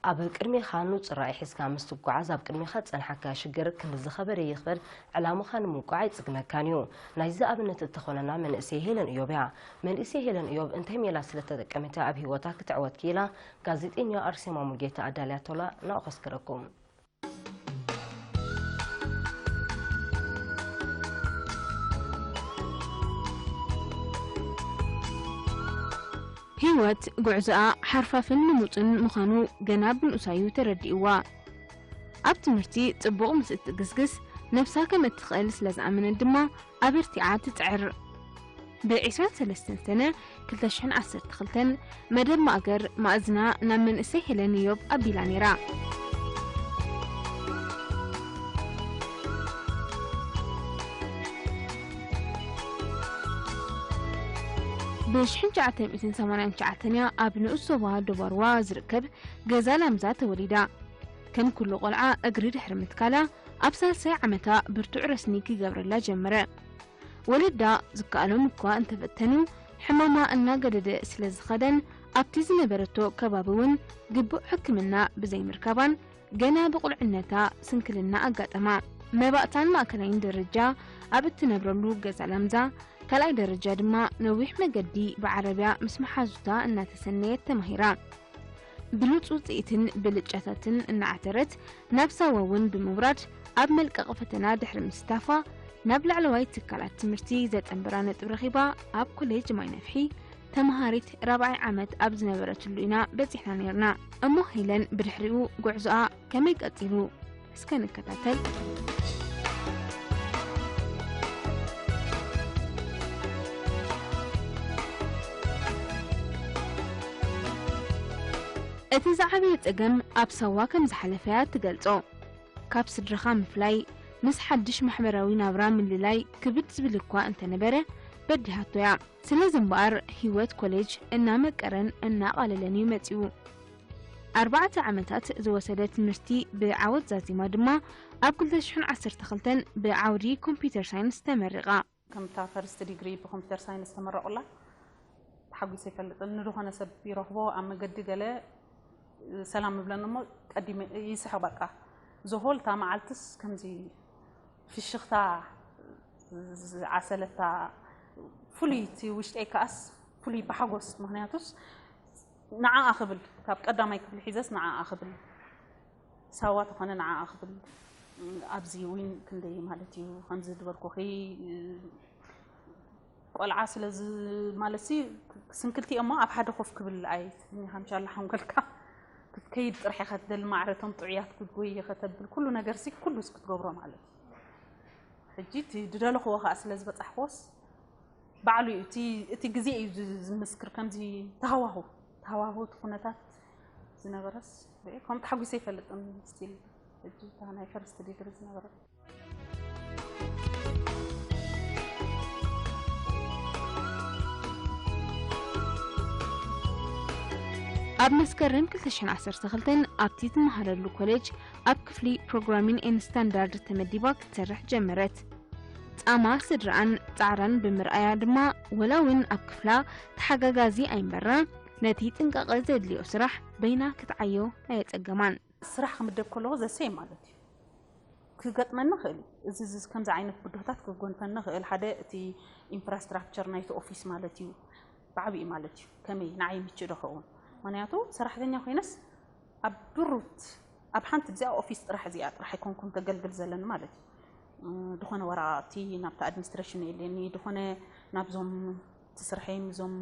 ኣብ ቅድሜኻ ንጹር ራእይ ሒዝካ ምስ ትጓዓዝ፣ ኣብ ቅድሜኻ ዝጸንሓካ ሽግር ክንዲ ዝኸበደ ይኽፈል ዕላማኻ ንምውቃዕ ኣይጽግመካን እዩ። ናይዚ ኣብነት እትኾነና መንእሰይ ሄለን እዮብ እያ። መንእሰይ ሄለን እዮብ እንታይ ሜላ ስለ ተጠቀመት እያ ኣብ ህይወታ ክትዕወት ክኢላ? ጋዜጠኛ ኣርሴማ ሙልጌታ ኣዳልያቶላ ናብኡ ከስክረኩም። ህይወት ጉዕዞኣ ሓርፋፍን ልሙጽን ምዃኑ ገና ብንኡሳ'ዩ ተረዲእዋ። ኣብ ትምህርቲ ጽቡቕ ምስ እትግስግስ፣ ነብሳ ከም እትኽእል ስለ ዝኣመነት ድማ ኣበርቲዓ ትጽዕር። ብ23 ሰነ ክልተ ሽሕን ዓሰርተ ክልተን መደብ ማእገር ማእዝና ናብ መንእሰይ ሄለን እዮብ ኣቢላ ነይራ። ብ1989 እያ ኣብ ንኡስ ዞባ ዶባርዋ ዝርከብ ገዛ ላምዛ ተወሊዳ። ከም ኩሉ ቆልዓ እግሪ ድሕሪ ምትካላ ኣብ ሳልሳይ ዓመታ ብርቱዕ ረስኒ ክገብረላ ጀመረ። ወለዳ ዝከኣሎም እኳ እንተፈተኑ ሕማማ እናገደደ ስለ ዝኸደን ኣብቲ ዝነበረቶ ከባቢ እውን ግቡእ ሕክምና ብዘይምርካባን ገና ብቑልዕነታ ስንክልና ኣጋጠማ። መባእታን ማእከላይን ደረጃ ኣብ እትነብረሉ ገዛ ላምዛ፣ ካልኣይ ደረጃ ድማ ነዊሕ መገዲ ብዓረብያ ምስ መሓዙታ እናተሰነየት ተማሂራ። ብሉጽ ውጽኢትን ብልጫታትን እናዓተረት ናብ ሳዋ እውን ብምውራድ ኣብ መልቀቒ ፈተና ድሕሪ ምስታፋ ናብ ላዕለዋይ ትካላት ትምህርቲ ዘጸንብራ ነጥብ ረኺባ ኣብ ኮሌጅ ማይ ነፍሒ ተመሃሪት ራብዓይ ዓመት ኣብ ዝነበረትሉ ኢና በጺሕና ነይርና። እሞ ሄለን ብድሕሪኡ ጉዕዞኣ ከመይ ቀጺሉ? እስከ ንከታተል። እቲ ዝዓበየ ጸገም ኣብ ሳዋ ከም ዝሓለፈያ ትገልጾ። ካብ ስድራኻ ምፍላይ፣ ምስ ሓድሽ ማሕበራዊ ናብራ ምልላይ ክብድ ዝብል እኳ እንተነበረ በዲሃቶ እያ። ስለዚ እምበኣር ህይወት ኮሌጅ እናመቀረን እናቓለለን እዩ መጺኡ። ኣርባዕተ ዓመታት ዝወሰደ ትምህርቲ ብዓወት ዛዚማ ድማ ኣብ ክልተ ሽሕን ዓሰርተ ክልተን ብዓውዲ ኮምፒተር ሳይንስ ተመሪቓ። ከምታ ፈርስት ዲግሪ ብኮምፒተር ሳይንስ ተመረቑላ ተሓጒሰ ኣይፈልጥን። ንዝኾነ ሰብ ይረኽቦ ኣብ መገዲ ገለ ሰላም ይብለኒ እሞ ቀዲመ ይስሕቕ በቃ። ዘሆል እታ መዓልትስ ከምዚ ፍሽኽታ ዝዓሰለታ ፍሉይ እቲ ውሽጠይ ከኣስ ፍሉይ ብሓጎስ ምኽንያቱስ ንዓኣ ክብል ካብ ቀዳማይ ክፍሊ ሒዘስ ንዓኣ ክብል ሳዋ ተኾነ ንዓኣ ክብል ኣብዚ ዊን ክንደይ ማለት እዩ ከምዚ ዝበልኩኺ ቆልዓ ስለዚ ማለትሲ ስንክልቲ እሞ ኣብ ሓደ ኮፍ ክብል ኣይ ሃምሻላ ሓንጎልካ ክትከይድ ጥራሕ ኢኻ ትደሊ ማዕረቶም ጥዑያት ክትጎይ ኢኻ ተብል ኩሉ ነገርሲ ኩሉስ ክትገብሮ ማለት እዩ ሕጂ እቲ ዝደለኽዎ ከዓ ስለ ዝበፃሕክዎስ ባዕሉ እዩ እቲ እቲ ግዜ እዩ ዝ- ዝምስክር ከምዚ ተሃዋሁ ተሃዋሁ እቲ ኩነታት ዝነበረስ ሪኤ ከም ተሓጒሰ ይፈልጥን ስቲል ሕጂ እታ ናይ ፈርስት ዲግሪ ዝነበረ ኣብ መስከረም ክልተ ሽሕን ዓሰርተ ክልተን ኣብቲ ትመሃረሉ ኮሌጅ ኣብ ክፍሊ ፕሮግራሚን ኤን ስታንዳርድ ተመዲባ ክትሰርሕ ጀመረት። ጻማ ስድራኣን ጻዕራን ብምርኣያ ድማ ወላ እውን ኣብ ክፍላ ተሓጋጋዚ ኣይንበራ ነቲ ጥንቃቐ ዘድልዮ ስራሕ በይና ክትዓዮ ኣየጸገማን። ስራሕ ክምደብ ከለኹ ዘሰይ ማለት እዩ ክገጥመኒ ይኽእል እዩ። እዚ እዚ ከምዚ ዓይነት ብድሆታት ክጎንፈኒ ይኽእል። ሓደ እቲ ኢንፍራስትራክቸር ናይቲ ኦፊስ ማለት እዩ ብዓብኡ ማለት እዩ ከመይ ንዓይ ምችእ ዶ ክኸውን ምክንያቱ ሰራሕተኛ ኮይነስ ኣብ ድሩት ኣብ ሓንቲ እዚኣ ኦፊስ ጥራሕ እዚኣ ጥራሕ ኣይኮንኩን ከገልግል ዘለኒ ማለት እዩ። ዝኾነ ወረቓቕቲ ናብቲ ኣድሚኒስትሬሽን የድልየኒ፣ ዝኾነ ናብዞም እቲ ስርሐይ ምስዞም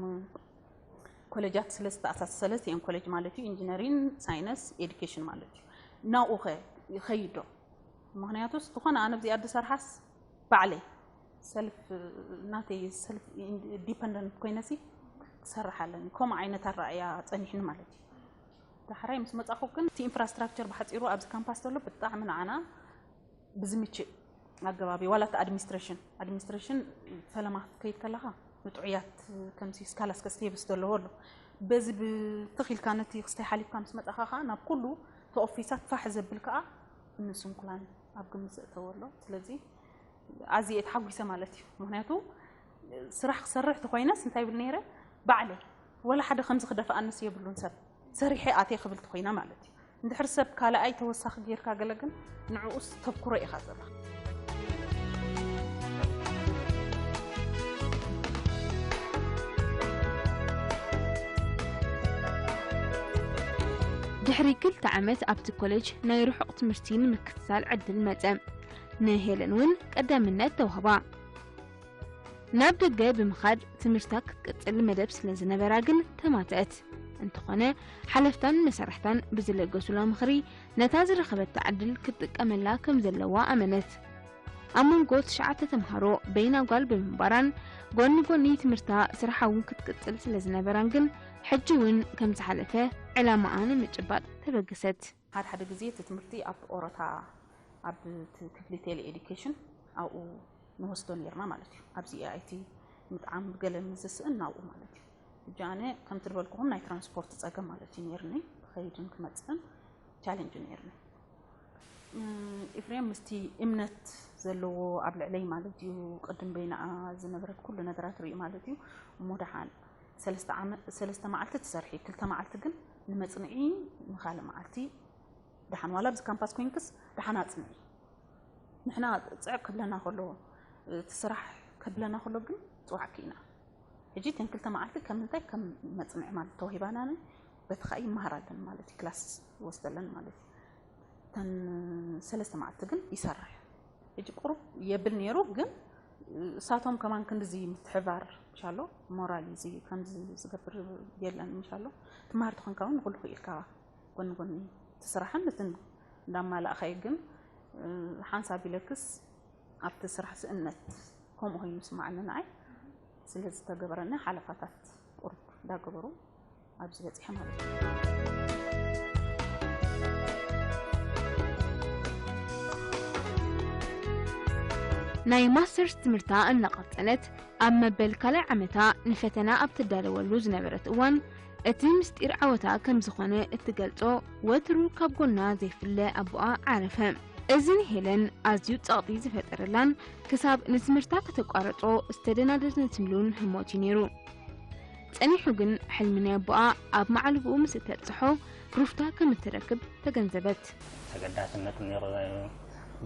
ኮሌጃት ስለ ዝተኣሳሰለት እየን ኮሌጅ ማለት እዩ ኢንጂነሪን ሳይነስ ኤዱኬሽን ማለት እዩ ናብኡ ኸ ይኸይድ ዶ ምኽንያቱስ ዝኾነ ኣነ ኣብዚኣ ዝሰርሓስ ባዕለይ ሰልፍ ናተይ ሰልፍ ዲፐንደንት ኮይነሲ ክሰርሕ ኣለኒ ከምኡ ዓይነት ኣረኣእያ ፀኒሕኒ ማለት እዩ ዳሕራይ ምስ መፃኹ ግን እቲ ኢንፍራስትራክቸር ብሓፂሩ ኣብዚ ካምፓስ ዘሎ ብጣዕሚ ንዓና ብዝምችእ ኣገባብ እዩ ዋላ እቲ ኣድሚኒስትሬሽን ኣድሚኒስትሬሽን ፈለማ ክትከይድ ከለኻ ንጥዑያት ከምሲ ስካላስከ ስቴብስ ዘለዎ ኣሎ በዚ ብትኽ ኢልካ ነቲ ክስታይ ሓሊፍካ ምስ መፃኻ ከዓ ናብ ኩሉ እቲ ኦፊሳት ፋሕ ዘብል ከዓ እኒ ስንኩላን ኣብ ግምት ዘእተወ ኣሎ ስለዚ ኣዝየ እየ ተሓጒሰ ማለት እዩ ምክንያቱ ስራሕ ክሰርሕ ተኮይነስ እንታይ ብል ነይረ ባዕለይ ወላ ሓደ ከምዚ ክደፍኣንስ የብሉን ሰብ ሰሪሐ ኣትየ ክብል ተኮይነ ማለት እዩ እንድሕር ሰብ ካልኣይ ተወሳኺ ጌርካ ገለ ግን ንዕኡስ ተብኩሮ ኢኻ ዘለኻ። ድሕሪ ክልተ ዓመት ኣብቲ ኮሌጅ ናይ ርሑቕ ትምህርቲ ንምክትታል ዕድል መጸ። ንሄለን እውን ቀዳምነት ተዋህባ። ናብ ደገ ብምኻድ ትምህርታ ክትቅጽል መደብ ስለ ዝነበራ ግን ተማትአት። እንተኾነ ሓለፍታን መሳርሕታን ብዝለገሱላ ምኽሪ ነታ ዝረኸበታ ዕድል ክትጥቀመላ ከም ዘለዋ ኣመነት። ኣብ መንጎ ትሽዓተ ተምሃሮ በይና ጓል ብምንባራን ጎኒ ጎኒ ትምህርታ ስራሓ እውን ክትቅጽል ስለ ዝነበራን ግን ሕጂ እውን ከም ዝሓለፈ ዕላማኣ ንምጭባጥ ተበገሰት። ሓደ ሓደ ግዜ እቲ ትምህርቲ ኣብ ኦሮታ ኣብ እቲ ክፍሊ ቴሌ ኤዱኬሽን ኣብኡ ንወስዶ ነርና ማለት እዩ። ኣብዚ ኤኣይቲ ምጥዓም ገለ ምስ ዝስእን ናብኡ ማለት እዩ። ሕጂ ኣነ ከምቲ ዝበልኩኹም ናይ ትራንስፖርት ፀገም ማለት እዩ ነርኒ፣ ክኸይድን ክመፅእን ቻሌንጅ ነርኒ። ኢፍሬም ምስቲ እምነት ዘለዎ ኣብ ልዕለይ ማለት እዩ፣ ቅድም በይናኣ ዝነበረት ኩሉ ነገራት ርኢ ማለት እዩ። እሞ ደሓን ሰለስተ መዓልቲ ትሰርሒ፣ ክልተ መዓልቲ ግን ንመፅንዒ፣ ንካልእ መዓልቲ ደሓን ዋላ ኣብዚ ካምፓስ ኮይንክስ ደሓን ኣፅንዒ። ንሕና ፅዕቕ ክብለና ከሎ፣ እቲ ስራሕ ከብለና ከሎ ግን ፅዋዕኪ ኢና። ሕጂ እተን ክልተ መዓልቲ ከም እንታይ ከም መፅንዒ ማለት ተዋሂባና፣ በቲ ከዓ ይመሃር ኣለና ማለት እዩ፣ ክላስ ይወስድ ኣለና ማለት እዩ። እተን ሰለስተ መዓልቲ ግን ይሰርሕ። ሕጂ ቁሩብ የብል ነይሩ፣ ግን እሳቶም ከማን ክንድዚ ምትሕባር ምሻሎ፣ ሞራል እዩ እዚ ከምዚ ዝገብር የለን ምሻሎ። ትመሃር ተኾንካ እውን ንኹሉ ክኢልካ ጎኒ ጎኒ እቲ ስራሕን እትን እንዳማላእኻይ ግን ሓንሳብ ኢለክስ ኣብቲ ስራሕ ስእነት ከምኡ ኮይኑ ስማዓኒ ንዓይ። ስለዚ ዝተገበረኒ ሓለፋታት ቁሩብ እንዳገበሩ ኣብዚ በፂሐ ማለት እዩ። ናይ ማስተርስ ትምህርታ እናቐጸለት ኣብ መበል ካልኣይ ዓመታ ንፈተና ኣብ ትዳለወሉ ዝነበረት እዋን እቲ ምስጢር ዓወታ ከም ዝኾነ እትገልጾ ወትሩ ካብ ጎና ዘይፍለ ኣቦኣ ዓረፈ። እዚ ንሄለን ኣዝዩ ጸቕጢ ዝፈጠረላን ክሳብ ንትምህርታ ከተቋርጾ ዝተደናደነትሉን ህሞት እዩ ነይሩ። ጸኒሑ ግን ሕልሚ ናይ ኣቦኣ ኣብ መዓልብኡ ምስ እተብጽሖ ሩፍታ ከም እትረክብ ተገንዘበት። ተገዳስነት ነይሩ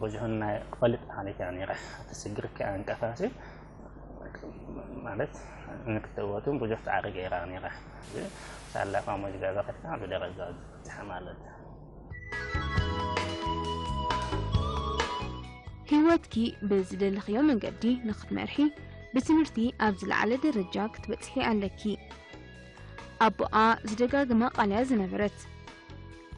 ብዙሕ ናይ ክፈልጥ ሓሊፍ እያ ነይራ። እቲ ስግር ከኣ እንቀፋሲ ማለት ንክትእወቱ ብዙሕ ጻዕሪ ገይራ ነይራ። ሳላ ካብ መዝገበ ከድካ ኣብዚ ደረጃ በጺሐ ማለት እዩ። ህይወትኪ ብዝደለኽዮ መንገዲ ንኽትመርሒ ብትምህርቲ ኣብ ዝለዓለ ደረጃ ክትበጽሒ ኣለኪ። ኣቦኣ ዝደጋግማ ቃልያ ዝነበረት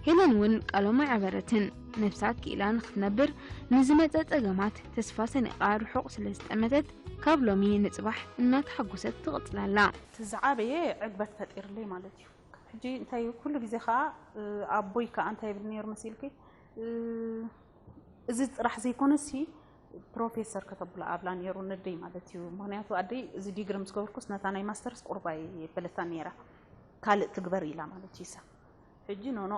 ሄለን እውን ቃሎም ኣይዓበረትን። ነብሳ ክኢላ ንኽትነብር ንዝመጸ ጸገማት ተስፋ ሰኒቓ ርሑቕ ስለ ዝጠመተት ካብ ሎሚ ንጽባሕ እናተሓጎሰት ትቕጽል ኣላ። እቲ ዝዓበየ ዕግበት ፈጢርለይ ማለት እዩ። ሕጂ እንታይ ኩሉ ግዜ ከዓ ኣቦይ ከዓ እንታይ ይብል ነይሩ መሲልኪ እዚ ጥራሕ ዘይኮነሲ ፕሮፌሰር ከተብሎ ኣብላ ነይሩ ነደይ ማለት እዩ። ምክንያቱ ኣደይ እዚ ዲግሪ ምስ ገበርኩስ ነታ ናይ ማስተርስ ቁርባይ በለታ ነይራ ካልእ ትግበር ኢላ ማለት እዩ። ሕጂ ኖኖ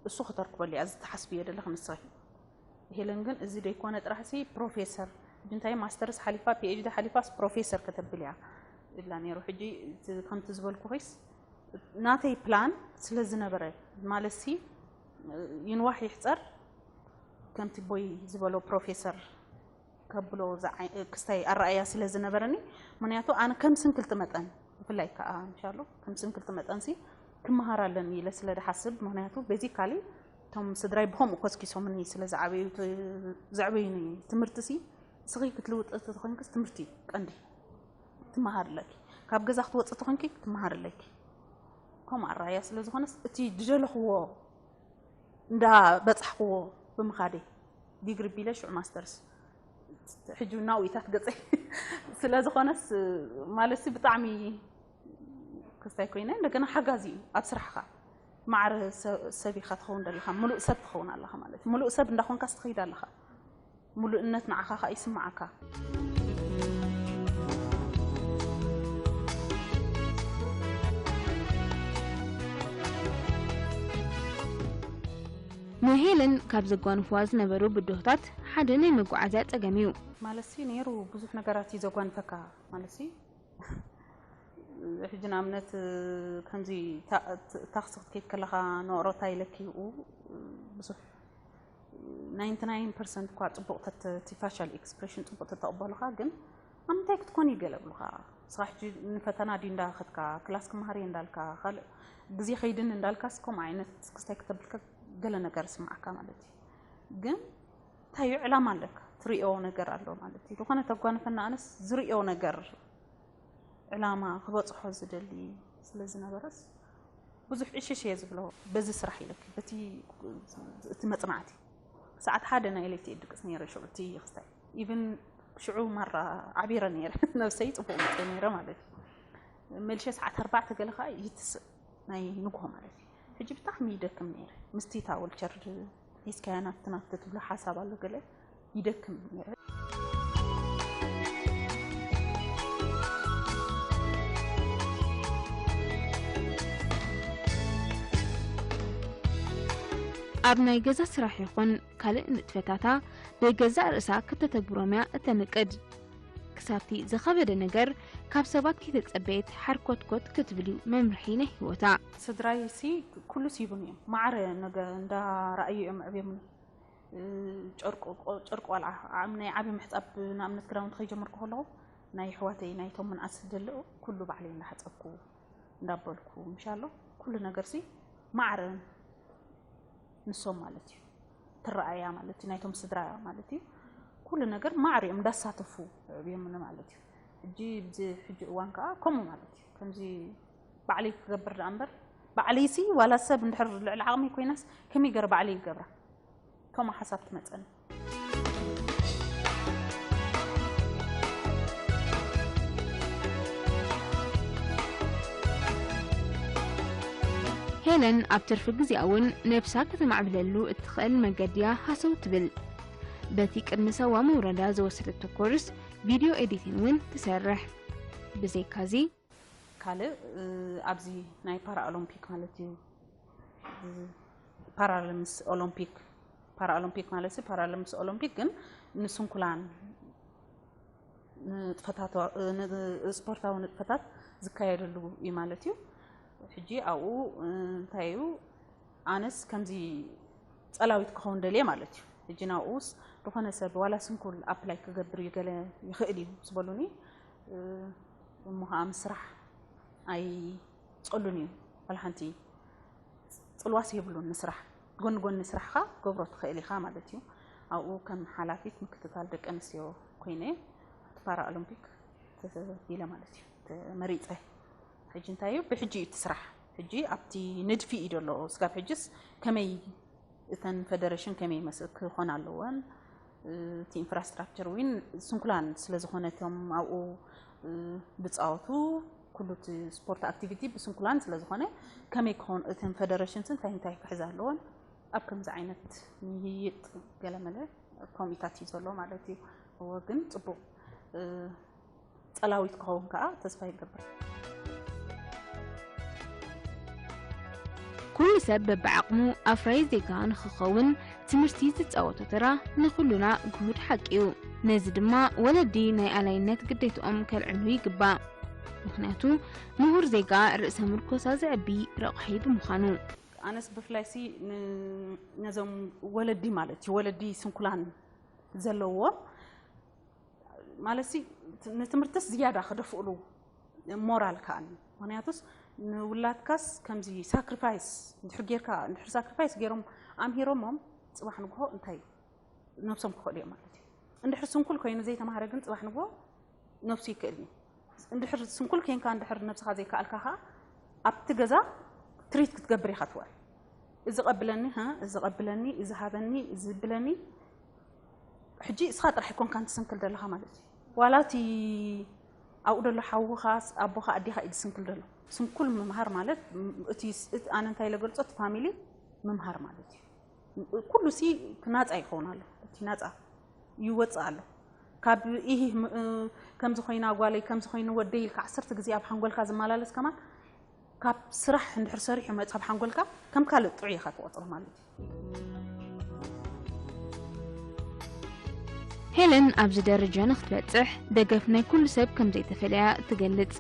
እሱ ከተርክበሉ እያ እዚ ትሓስብዮ ዘለኺ ንስኺ። ሄለን ግን እዚ ደይኮነ ጥራሕሲ ፕሮፌሰር ሕጂ እንታይ ማስተርስ ሓሊፋ ፒኤችዲ ሓሊፋስ ፕሮፌሰር ከተብል እያ ይብላ ነይሩ። ሕጂ ከምቲ ዝበልኩኺስ ናተይ ፕላን ስለ ዝነበረ ማለትሲ ይንዋሕ ይሕፀር ከምቲ ቦይ ዝበሎ ፕሮፌሰር ከብሎ ክስታይ ኣረኣያ ስለ ዝነበረኒ ምክንያቱ ኣነ ከም ስንክልቲ መጠን ብፍላይ ከዓ እንሻሎ ከም ስንክልቲ መጠንሲ ክመሃር ኣለኒ ኢለ ስለ ድሓስብ ምክንያቱ ቤዚካሊ እቶም ስድራይ ብከምኡ ኮስኪሶምኒ ስለ ዝዓበዩኒ ትምህርትሲ እስኺ ክትልውጢ ተኾይንክስ ትምህርቲ ቀንዲ ትመሃር ኣለኪ ካብ ገዛ ክትወፂ ተኾይንኪ ትመሃር ኣለኪ ከምኡ ኣረኣያ ስለ ዝኾነስ እቲ ድደለኽዎ እንዳ በጻሕክዎ ብምኻደይ ዲግሪ ቢለ ሽዑ ማስተርስ ሕጂ ናብኡ ኢታት ገጸይ ስለ ዝኾነስ ማለት ብጣዕሚ ክስታይ ኮይነ እንደገና ሓጋዚ እዩ ኣብ ስራሕኻ ማዕረ ሰብ ኢኻ ትኸውን ዘለኻ ምሉእ ሰብ ትኸውን ኣለኻ ማለት እዩ ምሉእ ሰብ እንዳኾንካስ ትኸይድ ኣለኻ ሙሉእነት ንዓኻ ኸኣ ይስምዓካ። ንሄለን ካብ ዘጓንፍዋ ዝነበሩ ብድሆታት ሓደ ናይ መጓዓዝያ ጸገም እዩ። ማለትሲ ነይሩ ብዙሕ ነገራት እዩ ዘጓንፈካ ማለትሲ ሕጂ ንኣብነት ከምዚ ታክሲ ክትከይድ ከለኻ ንኦሮታ ኢለኪ ይኡ ብዙሕ ናይንቲ ናይን ፐርሰንት እኳ ጽቡቕ ተተ- እቲ ፋሻል ኤክስፕሬሽን ጽቡቕ ተተቕበሉኻ፣ ግን ኣብ ምንታይ ክትኮን እዩ ገለ ብሉኻ። ንስኻ ሕጂ ንፈተና ድዩ እንዳኸድካ፣ ክላስ ክመሃር እየ እንዳልካ፣ ካልእ ግዜ ከይድን እንዳልካስ ከምኡ ዓይነት ክስታይ ክተብልካ ገለ ነገር ስምዓካ ማለት እዩ። ግን እንታይ እዩ ዕላማ ኣለካ፣ ትርእዮ ነገር ኣሎ ማለት እዩ። ዝኾነ ተጓንፈና ኣነስ ዝርእዮ ነገር ዕላማ ክበጽሖ ዝደሊ ስለ ዝነበረስ ብዙሕ ዕሽሽ እየ ዝብሎ። በዚ ስራሕ ኢለኪ በቲ እቲ መጽናዕቲ ሰዓት ሓደ ናይ ለይቲ እየ ድቅስ ነይረ። ሽዑ እቲ ክስታይ ኢቭን ሽዑ ማራ ዓቢረ ነይረ። ነብሰይ ጽቡቕ መጸ ነይረ ማለት እዩ። መልሸ ሰዓት ኣርባዕተ ገለ ከዓ ይትስእ ናይ ንግሆ ማለት እዩ። ሕጂ ብጣዕሚ ይደክም ነይረ። ምስቲ እታ ወልቸር ሒዝካያ ናብቲ ናብቲ ትብሎ ሓሳብ ኣሎ ገለ ይደክም ነይረ። ኣብ ናይ ገዛ ስራሕ ይኹን ካልእ ንጥፈታታ ብገዛእ ርእሳ ክተተግብሮም እያ እተንቅድ። ክሳብቲ ዝኸበደ ነገር ካብ ሰባት ከይተጸበየት ሓርኮትኮት ክትብል እዩ መምርሒ ናይ ህይወታ። ስድራይ ሲ ኩሉስ ሂቡኒ እዮም። ማዕረ ነገ እንዳረኣዩ እዮም ኣዕብዮምኒ። እ፣ ጨርቂ ቆ- ጨርቂ ቆልዓ ዓም- ናይ ዓቢ ምሕጻብ ንኣብነት ክዳውንቲ ከይጀመርኩ ከለኹ ናይ ኣሕዋተይ ናይቶም ምንኣስ ዝደልኡ ኩሉ ባዕለይ እንዳሓጸብኩ እንዳበልኩ ምሻሎ ኩሉ ነገር ሲ ማዕረ ንሶም ማለት እዩ ትረኣያ ማለት እዩ ናይቶም ስድራ ማለት እዩ ኩሉ ነገር ማዕረ እዮም እንዳሳተፉ ዕብዮምኒ ማለት እዩ ሕጂ ብዚ ሕጂ እዋን ከዓ ከምኡ ማለት እዩ ከምዚ ባዕለይ ክገብር ደኣ እምበር ባዕለይሲ ዋላ ሰብ እንድሕር ልዕሊ ዓቕመይ ኮይናስ ከመይ ገይረ ባዕለይ ይገብራ ከምኡ ሓሳብ ትመፀኒ ሄለን ኣብ ትርፊ ግዜኣ እውን ነብሳ ከተማዕብለሉ እትኽእል መገዲ እያ ሃሰው ትብል። በቲ ቅድሚ ሳዋ ምውራዳ ዝወሰደቶ ኮርስ ቪድዮ ኤዲቲን እውን ትሰርሕ። ብዘይካዚ፣ ካልእ ኣብዚ ናይ ፓራ ኦሎምፒክ ማለት እዩ ፓራልምስ ኦሎምፒክ ፓራ ኦሎምፒክ ማለት ፓራልምስ ኦሎምፒክ ግን ንስንኩላን ንጥፈታት ስፖርታዊ ንጥፈታት ዝካየደሉ እዩ ማለት እዩ ሕጂ ኣብኡ እንታይ እዩ ኣነስ ከምዚ ጸላዊት ክኸውን ደልየ ማለት እዩ ሕጂ ናብኡስ ዝኾነ ሰብ ዋላ ስንኩል ኣፕላይ ክገብር እዩ ገለ ይኽእል እዩ ዝበሉኒ እሞ ከዓ ምስ ስራሕ ኣይጸሉን እዩ ዋላ ሓንቲ ጽልዋስ የብሉን ንስራሕ ጎኒ ጎኒ ስራሕካ ገብሮ ትኽእል ኢኻ ማለት እዩ ኣብኡ ከም ሓላፊት ምክትታል ደቂ ኣንስትዮ ኮይነ እቲ ፓራ ኦሎምፒክ ተተቢለ ማለት እዩ ተመሪፀ ሕጂ እንታይ እዩ ብሕጂ እዩ እቲ ስራሕ ሕጂ ኣብቲ ንድፊ እዩ ዘሎ ስጋብ ሕጅስ ከመይ እተን ፈደረሽን ከመይ መስል ክኾን ኣለወን እቲ ኢንፍራስትራክቸር ዊን ስንኩላን ስለ ዝኾነ እቶም ኣብኡ ብፃወቱ ኩሉ እቲ ስፖርት ኣክቲቪቲ ብስንኩላን ስለ ዝኾነ ከመይ ክኾን እተን ፈደረሽንስ እንታይ እንታይ ክሕዝ ኣለወን ኣብ ከምዚ ዓይነት ምይይጥ ገለመለ ኮሚታት እዩ ዘሎ ማለት እዩ እወ ግን ፅቡቅ ፀላዊት ክኸውን ከዓ ተስፋ ይገብር ኩሉ ሰብ በብዓቕሙ ኣፍራይ ዜጋ ንኽኸውን ትምህርቲ ዝፃወቶ ተራ ንኹሉና ግሁድ ሓቂ እዩ። ነዚ ድማ ወለዲ ናይ ኣላይነት ግዴትኦም ከልዕሉ ይግባእ። ምኽንያቱ ምሁር ዜጋ ርእሰ ምርኮሳ ዘዕቢ ረቑሒ ብምዃኑ። ኣነስ ብፍላይ ሲ ነዞም ወለዲ ማለት እዩ ወለዲ ስንኩላን ዘለዎም ማለት ንትምህርትስ ዝያዳ ክደፍእሉ ሞራል ከኣኒ ምክንያቱስ ንውላድካስ ከምዚ ሳክሪፋይስ እንድሕር ጌርካ እንድሕር ሳክሪፋይስ ገይሮም ኣምሂሮሞም ፅባሕ ንግሆ እንታይ ነብሶም ክኽእሉ እዮም ማለት እዩ እንድሕር ስንኩል ኮይኑ ዘይተማሃረ ግን ፅባሕ ንግሆ ነብሱ ይክእል እዩ እንድሕር ስንኩል ኮንካ እንድሕር ነብስኻ ዘይከኣልካ ከዓ ኣብቲ ገዛ ትሪት ክትገብር ኢኻ ትውዕል እዚ ቀብለኒ ሃ እዚ ቀብለኒ እዚ ሃበኒ እዚ ብለኒ ሕጂ እስኻ ጥራሕ ኣይኮንካን ትስንክል ዘለኻ ማለት እዩ ዋላ እቲ ኣብኡ ዘሎ ሓውኻስ ኣቦኻ ኣዴኻ እዩ ዝስንክል ዘሎ ስንኩል ምምሃር ማለት እቲ ኣነ እንታይ ለገልፆ እቲ ፋሚሊ ምምሃር ማለት እዩ ኩሉ ሲ ናፃ ይኸውን ኣሎ እቲ ናፃ ይወፅእ ኣሎ ካብ ኢህ ከምዚ ኮይና ጓለይ ከምዚ ኮይኑ ወደይ ኢልካ ዓሰርተ ግዜ ኣብ ሓንጎልካ ዝመላለስ ከማን ካብ ስራሕ እንድሕር ሰሪሑ መፅ ኣብ ሓንጎልካ ከም ካልእ ጥዑይ ኢኻ ትቆፅሮ ማለት እዩ ሄለን ኣብዚ ደረጃ ንክትበፅሕ ደገፍ ናይ ኩሉ ሰብ ከም ዘይተፈለያ ትገልጽ።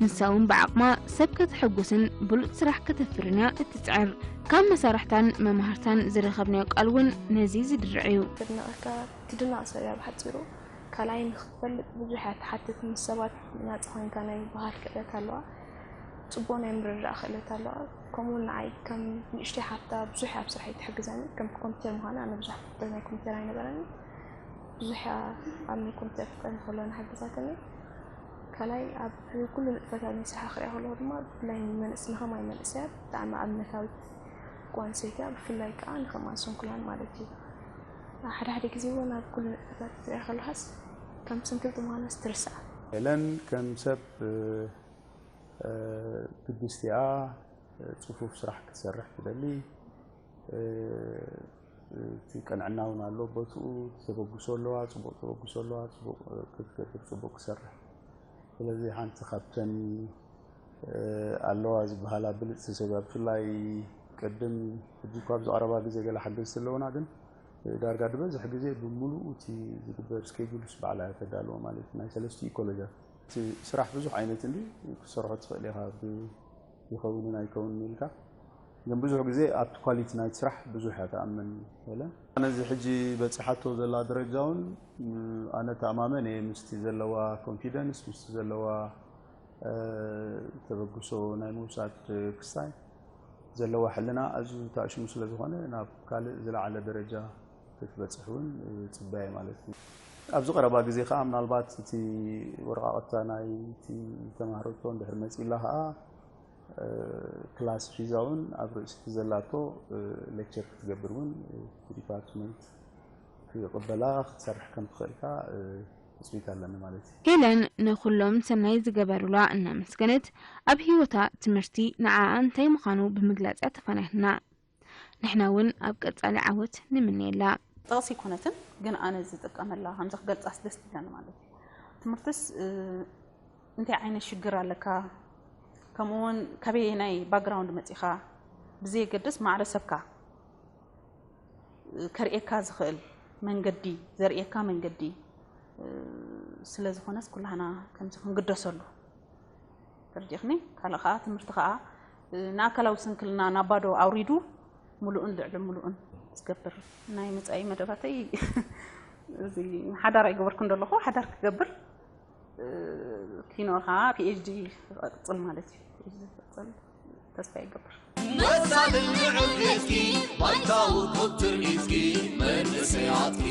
ንሳ እውን ብዓቕማ ሰብ ከተሐጉስን ብሉጽ ስራሕ ከተፍርን እያ እትጽዕር። ካብ መሳርሕታን መማህርታን ዝረኸብናዮ ቃል እውን ነዚ ዝድርዕ እዩ። ትድነቐካ ትድነቕ ሰብ እያ ብሓፂሩ። ካልኣይ ንክትፈልጥ ብዙሕ እያ ትሓትት ምስ ሰባት ናፃ ኮይንካ ናይ ምብሃል ክእለት ኣለዋ። ፅቡቕ ናይ ምርድዳእ ክእለት ኣለዋ። ከምኡ እውን ንዓይ ከም ንእሽተይ ሓፍታ ብዙሕ ኣብ ስራሕ ትሕግዘኒ። ከምቲ ኮምፒተር ምዃና ኣነ ብዙሕ ፍልጠት ናይ ኮምፒተር ኣይነበረኒ። ብዙሕ እያ ኣብ ናይ ኮምፒተር ፍልጠት ከለዋ ሓጊዛትኒ። ካልኣይ ኣብ ኩሉ ንጥፈታት ናይ ስራሕ ክሪኣ ከለኹ ድማ ብፍላይ ንመንእስ ንኸማይ መንእሰያት ብጣዕሚ ኣብነታዊት ጓል ኣንስተይቲ እያ። ብፍላይ ከዓ ንኸማን ስንኩላን ማለት እዩ። ሓደ ሓደ ግዜ እውን ኣብ ኩሉ ንጥፈታት ክትሪኣ ከለኻስ ከም ስንክልቲ ምዃናስ ትርስዓ። ሄለን ከም ሰብ እ፣ እ፣ ግድስቲ እያ። እ፣ ጽፉፍ ስራሕ ክትሰርሕ ትደሊ። እ፣ እቲ ቅንዕና እውን ኣሎ ቦትኡ። ተበግሶ ኣለዋ፣ ጽቡቕ ተበግሶ ኣለዋ፣ ጽቡቕ ክትገብር፣ ጽቡቕ ክሰርሕ። ስለዚ ሓንቲ ካብተን እ፣ ኣለዋ ዝበሃላ ብልጽቲ ሰብ እያ። ብፍላይ ቅድም ሕጂ እኳ ኣብዚ ቀረባ ግዜ ገለ ሓገዝቲ ኣለውና፣ ግን ዳርጋ ዝበዝሕ ግዜ ብምሉኡ እቲ ዝግበር ስኬጁልስ ባዕላ እያ ተዳልዎ ማለት እዩ። ናይ ሰለስቲኡ ኮሌጃት እቲ ስራሕ ብዙሕ ዓይነት እንዲ ክትሰርሖ ትኽእል ኢኻ፣ ብ-፣ ይኸውንን ኣይከውንን ኢልካ። ግን ብዙሕ ግዜ ኣብቲ ኳሊቲ ናይቲ ስራሕ ብዙሕ እያ ትኣምን። ሄለን ነዚ ሕጂ በፂሓቶ ዘላ ደረጃ እውን፣ ም፣ ኣነ ተኣማመን እየ ምስቲ ዘለዋ ኮንፊደንስ፣ ምስቲ ዘለዋ እ፣ ተበግሶ ናይ ምውሳድ ክስታይ ዘለዋ ሕልና ኣዝዩ ተኣሽሙ ስለ ዝኾነ ናብ ካልእ ዝለዓለ ደረጃ ክትበፅሕ እውን፣ እ፣ ይፅበያ ማለት እዩ። ኣብዚ ቀረባ ግዜ ከዓ ምናልባት እቲ ወረቓቕታ ናይ እቲ ተማህረቶ እንድሕር መፂእላ ከዓ፣ እ፣ ክላስ ሒዛ እውን ኣብ ርእሲ እቲ ዘላቶ፣ እ፣ ሌክቸር ክትገብር እውን፣ እ፣ እቲ ዲፓርትመንት ክቕበላ ክትሰርሕ ከም ትኽእል ከዓ፣ እ፣ ትፅቢት ኣለኒ ማለት እዩ። ሄለን ንኹሎም ሰናይ ዝገበሩላ እናመስገነት፣ ኣብ ህይወታ ትምህርቲ ንዓኣ እንታይ ምዃኑ ብምግላጽ እያ ተፈናይትና። ንሕና እውን ኣብ ቀጻሊ ዓወት ንምነየላ። ጥቕሲ ኣይኮነትን፣ ግን ኣነ ዝጥቀመላ ከምዚ ክገልጻስ ደስ ትብለኒ ማለት እዩ። ትምህርትስ፣ እ፣ እንታይ ዓይነት ሽግር ኣለካ፣ ከምኡ እውን ካበየናይ ባክግራውንድ መጺኻ ብዘየገድስ ማዕረ ሰብካ ከርእየካ ዝኽእል መንገዲ፣ ዘርእየካ መንገዲ፣ እ፣ ስለ ዝኾነስ ኩላህና ከምዚ ክንግደሰሉ ተረዲእኽኒ። ካልእ ኸኣ ትምህርቲ ኸኣ፣ እ፣ ንኣካላዊ ስንክልና ናብ ባዶ ኣውሪዱ ምሉእን ልዕሊ ምሉእን ዝገብር። ናይ መጻኢ መደባተይ እዚ ሓዳር ኣይገበርኩን ዘለኹ፣ ሓዳር ክገብር፣ እ፣ ኪኖ ኸኣ ፒ ኤች ዲ ክቕጽል ማለት እዩ። ፒ ኤች ዲ ክቕጽል ተስፋ ይገብር። መሳልል ንዕብ ሒዝኪ፣ ባይታ ውቁብ ትርኢትኪ፣ መንእሰያትኪ።